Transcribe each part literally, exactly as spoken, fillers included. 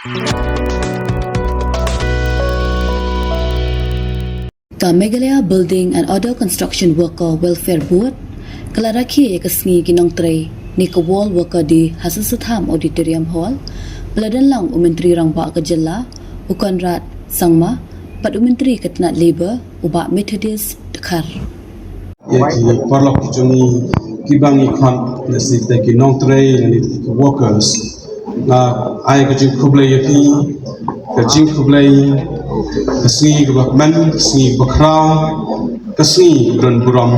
Ka Meghalaya Building and Other Construction Worker Welfare Board ka la rakhe ïa ka sngi ki nongtrei ne ka World Worker Day ha Sasathiam Auditorium Hall, ba la don lang u Myntri Rangbah ka Jylla, u Conrad Sangma, bad u Myntri ka tnat Labour, u Bah Methodius Dkhar. Ïa ki paralok ki jong ngi kiba ngi khot lehse ki nongtrei lane ki workers, nga ai ka jingkhublei ïa phi, ka jingkhublei, ka sngi kaba kmen, ka sngi kaba khraw, ka sngi kaba don burom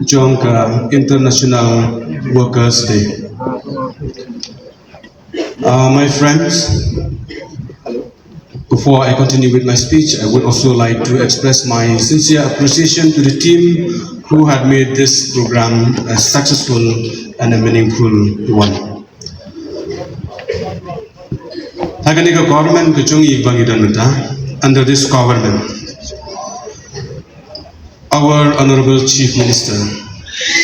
jong ka International Workers Day. Uh, my friends, before I continue with my speech, I would also like to express my sincere appreciation to the team who had made this program a successful and a meaningful one. Ha kane ka government ka jong ngi ba ngi don mynta, under this government, our Honorable Chief Minister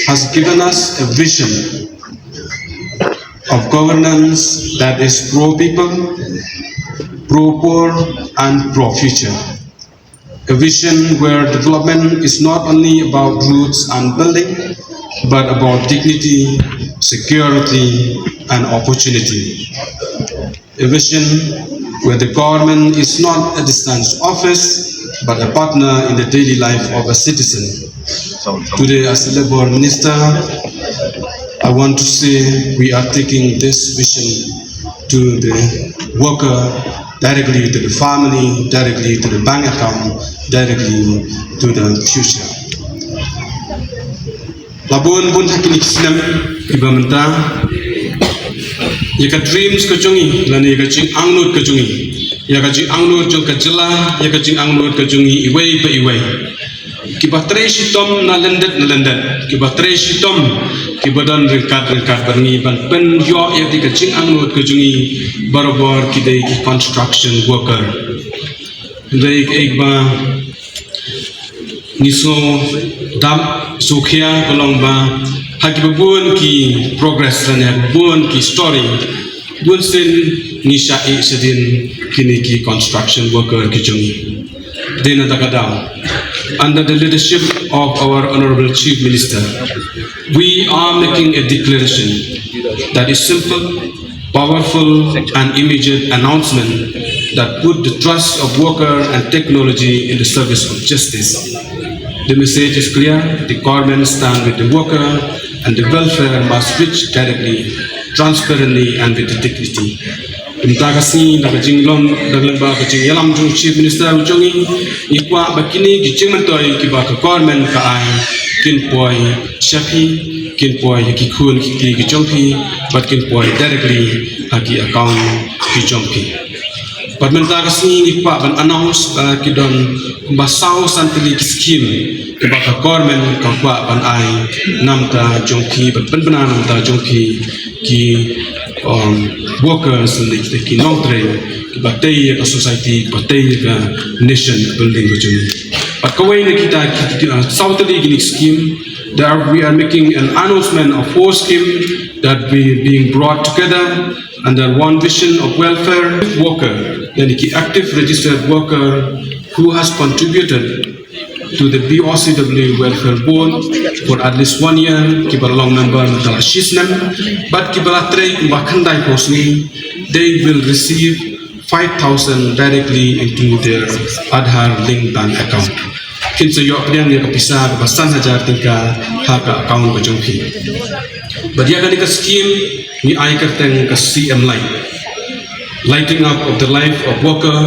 has given us a vision of governance that is pro-people, pro-poor, and pro-future. A vision where development is not only about roads and building, but about dignity, security, and opportunity. A vision where the government is not a distant office, but a partner in the daily life of a citizen. Today, as a labor minister, I want to say we are taking this vision to the worker, directly to the family, directly to the bank account, directly to the future. La bun bun ha kine ki snem kiba mynta, ïa ka dreams ka jong ngi, lane ïa ka jingangnud ka jong ngi, ïa ka jingangnud jong ka jylla, ïa ka jingangnud ka jong ngi iwei pa iwei, kiba trei shitom na lyndet na lyndet, kiba trei shitom, kiba don ryngkat ryngkat bad ngi ban pynïoh ïa ka jingangnud ka jong ngi, barabor ki dei ki construction worker. Dei kaei ba ngi sngewdap sngewkhia ka long ba ha kiba bun ki progress lane ha kiba bun ki story, bun sien ngi shah ïeh shadien kine ki construction worker ki jong ngi. Dei na kata ka daw, under the leadership of our Honorable Chief Minister, we are making a declaration that is simple, powerful and immediate announcement that put the trust of worker and technology in the service of justice. The message is clear, the government stand with the worker and the welfare must reach directly, transparently and with dignity. Mynta ka sngi da ka jinglong, da ka lyngba ka jingïalam jong u Chief Minister u jong ngi, ngi kwah ba kine ki jingmyntoi kiba ka government ka ai kin poi sha phi, kin poi ïa ki khun ki kti ki jong phi, bad kin poi directly ha ki account ki jong phi. Bad mynta ka sngi ngi kwah ban announce ba ki don kumba saw san tylli ki scheme kiba ka government ka kwah ban ai namta jong phi, bad pynbna namta jong phi ki, um, workers lane ki nongtrei kiba tei ïa ka society, kiba tei ïa ka nation building ka jong ngi. Bad kawei na kita ki, ki, uh, saw tylli kine ki scheme, there are, we are making an announcement of four scheme that we being brought together under one vision of welfare worker, lane ki active registered worker who has contributed to the B O C W Welfare Board for at least one year, kiba la long member mynta la shi snem, bad kiba la trei kumba khyndai phew sngi, they will receive five thousand directly into their Aadhaar linked bank account. Kin sa ïoh pdiang ïa ka pisa kaba san hajar tyngka ha ka account ka jong phi. Bad ïa kane ka scheme ngi ai kyrteng ka C M Light, lighting up of the life of worker,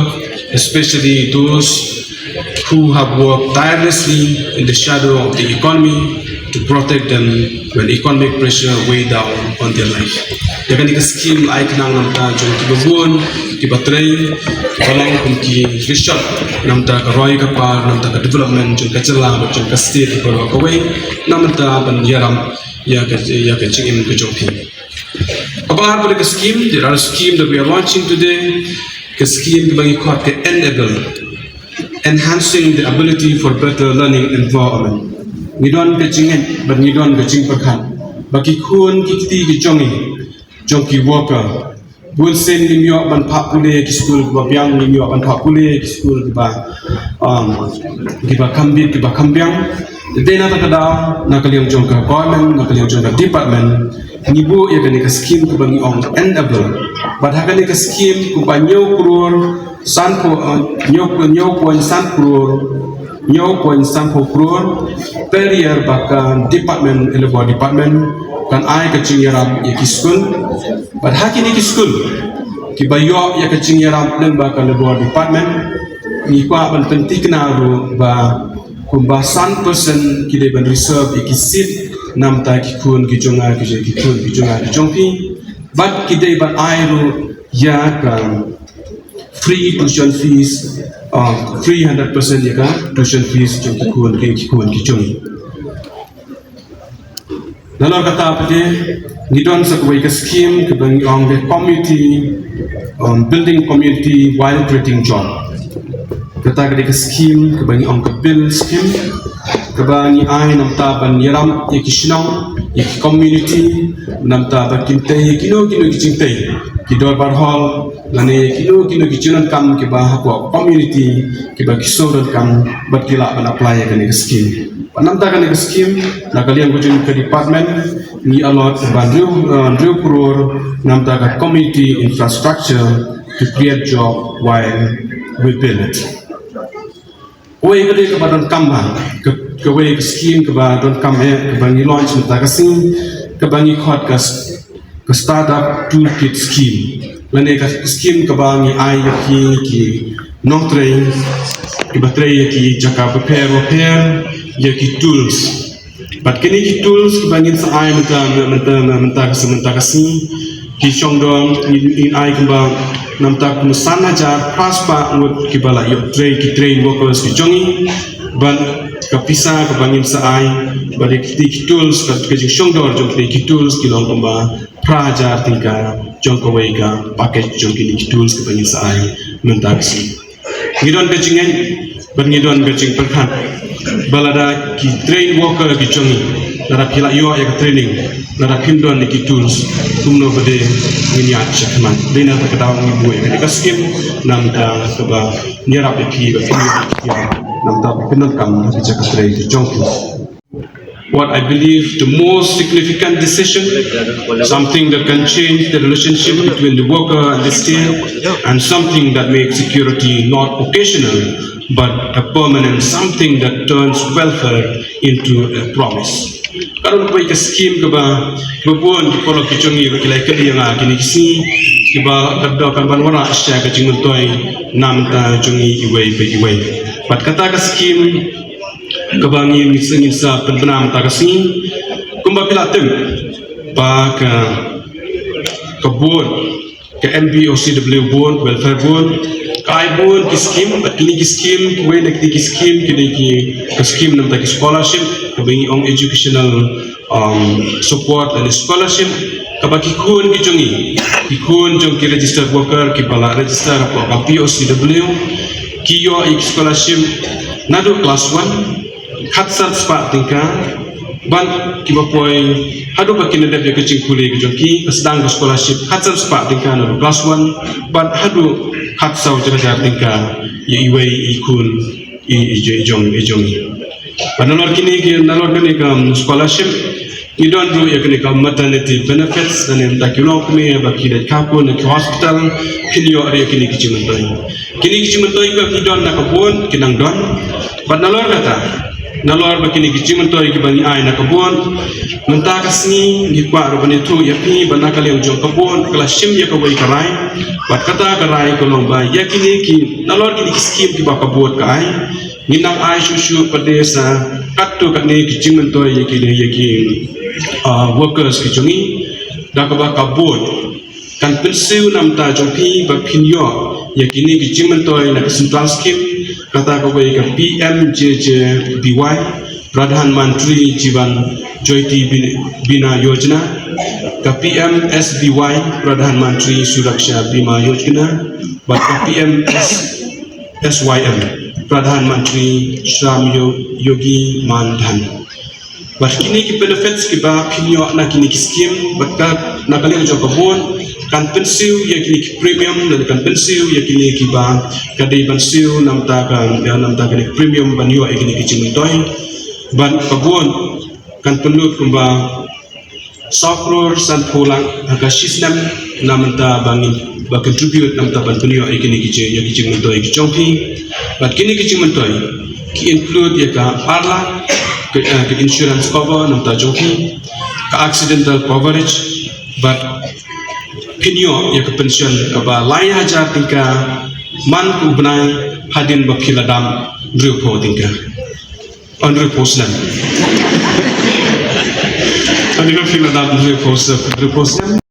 especially those who have worked tirelessly in the shadow of the economy to protect them when economic pressure weigh down on their life. Ïa kane ka scheme la ai khnang namta jong kiba bun kiba trei, kiba long kum ki rishot namta ka roi ka par, namta ka development jong ka jylla bad jong ka state baroh kawei, namta ban ïarap ïa ka, ïa ka jingim ka jong phi. Kaba ar pat ka scheme, there are scheme that we are launching today. Ka scheme kaba ngi khot ka Enable, enhancing the ability for better learning environment. Ngi don ka jingngeit bad ngi don ka jingpyrkhat ba ki khun ki kti ki jong ngi, jong ki worker, Bun sien ngim ïoh ban phah pule ki skul kiba biang, ngim ïoh ban phah pule ki skul kiba, um, kiba kham bit, kiba kham biang. Te na kata ka daw, na ka liang jong ka government, na ka liang jong ka department, ngi buh ïa kane ka scheme kaba ngi ong enable. Bad ha kane ka scheme kumba hynñiew klur, san phew, uh, hynñiew, hynñiew point san klur, hynñiew point san phew klur per ïar ba ka department, eh, Labour Department kan ai ka jingïarap ïa ki skul. Bad ha kine ki skul kiba ïoh ïa ka jingïarap lyngba ka Labour Department, ngi kwah ban pynthikna ruh ba kumba san percent ki dei ban reserve ïa ki seat namta ki khun ki jong nga, ki jong, ki khun ki jong nga, ki jong phi. Bad ki dei ban ai ruh ïa ka free tuition fees, uh, free hundred percent ïa ka tuition fees jong ki khun, ki, ki khun ki jong. Nalor kata pat te, ngi don sa kawei ka scheme kaba ngi ong ka community, um, building community while creating job. Kata ka dei ka scheme kaba ngi ong ka build scheme, kaba ngi ai namta ban ïarap ïa ki shnong, ïa ki community, namta ba kin tei ïa kino kino ki jingtei, ki dorbar hall, lane kino kino ki jingdonkam kiba hapoh community kiba ki shu donkam, bad ki lah ban apply ïa kane ka scheme. Bad namta kane ka scheme, na ka liang ka jong ka department, ngi allot ban hynriew, eh, hynriew klur namta ka community infrastructure to create job while we build it. Kawei ka dei kaba donkam bha, ka, kawei ka scheme kaba donkam eh, kaba ngi launch mynta ka sngi, kaba ngi khot ka s-, ka Startup Toolkit Scheme. Lane ka scheme kaba ngi ai ïa ki, ki nongtrei kiba trei ïa ki jaka bapher bapher, ïa ki tools. Bad kine ki tools kiba ngin sa ai mynta, mynta, mynta ka sngi, mynta ka sngi, ki shong dor, ngin, ngin ai kumba namta kum san hajar phra spah ngut kiba la ïoh trei, ki trained workers ki jong ngi. Bad ka pisa kaba ngin sa ai, bad ïa kine ki tools, bad ka jingshong dor jong kine ki tools ki long kumba phra hajar tyngka jong kawei ka package jong kine ki tools kiba ngin sa ai mynta ka sngi. Ngi don ka jingngeit bad ngi don ka jingpyrkhat ba lada ki trained worker ki jong ngi, lada phi la ïoh ïa ka training, lada phim don ïa ki tools, kumno pat te ngin ïaid shakhmat. Dei na kata ka daw ngi buh ïa ka scheme namta kaba ngi ïarap ïa phi ba phin ïoh ïa namta ba phin donkam ha ki jaka trei ki jong phi. What I believe the most significant decision, something that can change the relationship between the worker and the state, and something that makes security not occasional but a permanent, something that turns welfare into a promise. Ka don kawei ka scheme kaba, kaba bun ki paralok ki jong ngi ba ki la kylli ïa nga kine ki sngi, kiba ka dei kan ban wanrah sha ka jingmyntoi namta jong ngi iwei pa iwei. Bad kata ka scheme kaba ngi, ngi sa, ngi sa pynbna mynta ka sngi. Kumba phi la tip ba ka, ka board, ka M B O C W board, welfare board, ka ai bun ki scheme, bad kine ki scheme, kiwei na kine ki scheme, kine ki, ka scheme namta ki scholarship, kaba ngi ong educational, um, support and scholarship, kaba ki khun ki jong ngi, ki khun jong ki registered worker, kiba la register hapoh ka P O C W, ki ïoh ïa ki scholarship naduh class one, khatsan spah tyngka, bad kiba poi haduh ba kin dep ïa ka jingpule ka jong ki, ka sdang ka scholarship khatsan spah tyngka naduh class one, bad haduh khatsaw hajar tyngka ïa iwei i khun i, i, i jong, i jong i. Bad nalor kine ki, nalor kine ka, um, scholarship, ngi don ruh ïa kine ka maternity benefits, lane mynta ki longkmie ba ki leit khapun na ki hospital, phin ïoh ruh ïa kine ki jingmyntoi. Kine ki jingmyntoi ba ki don na ka bun, ki nang don. Bad nalor kata, nalor ba kine ki jingmyntoi kiba ngi ai na ka bun, mynta ka sngi ngi kwah ruh ban ïathuh ïa phi ba na ka liang jong ka bun ka la shim ïa kawei ka rai. Bad kata ka rai ka long ba ïa kine ki, nalor kine ki scheme kiba ka bun ka ai, ngin nang ai shuh shuh pat de sa katto katne ki jingmyntoi ïa ki, ïa ki, ah, workers ki jong ngi, da kaba ka board kan pynsiew na ka bynta jong phi ba phin ïoh ïa kine ki jingmyntoi na ka central scheme, kata kawei ka P M J J B Y, Pradhan Mantri Jeevan Jyoti Bi-, Bima Yojana, ka P M S B Y, Pradhan Mantri Suraksha Bima Yojana, bad ka P M S S Y M, Pradhan Mantri Shram Yo-, Yogi Man Dhan. Bad kine ki benefits kiba phin ïoh na kine ki scheme, bad ka, na ka liang jong ka bun, kan pynsiew ïa kine ki premium, lane kan pynsiew ïa kine kiba ka dei ban siew namta ka, ïa namta kane ki premium ban ïoh ïa kine ki jingmyntoi. Bad ka bun kan pynlut kumba saw klur sanphew lak ha ka shisnem namta ba ngin ba contribute namta ban pynïoh ïa kine ki jing, ïa ki jingmyntoi ki jong phi. Bad kine ki jingmyntoi ki include ïa ka ar lak ka, eh, ka insurance cover namta jong phi, ka accidental coverage, bad phin ïoh ïa ka pension kaba lai hajar tyngka man ka u bnai hadien ba phi la dap hynriewphew tyngka. Hynriewphew snem. Hadien ba phi la dap hynriewphew snem, hynriewphew snem.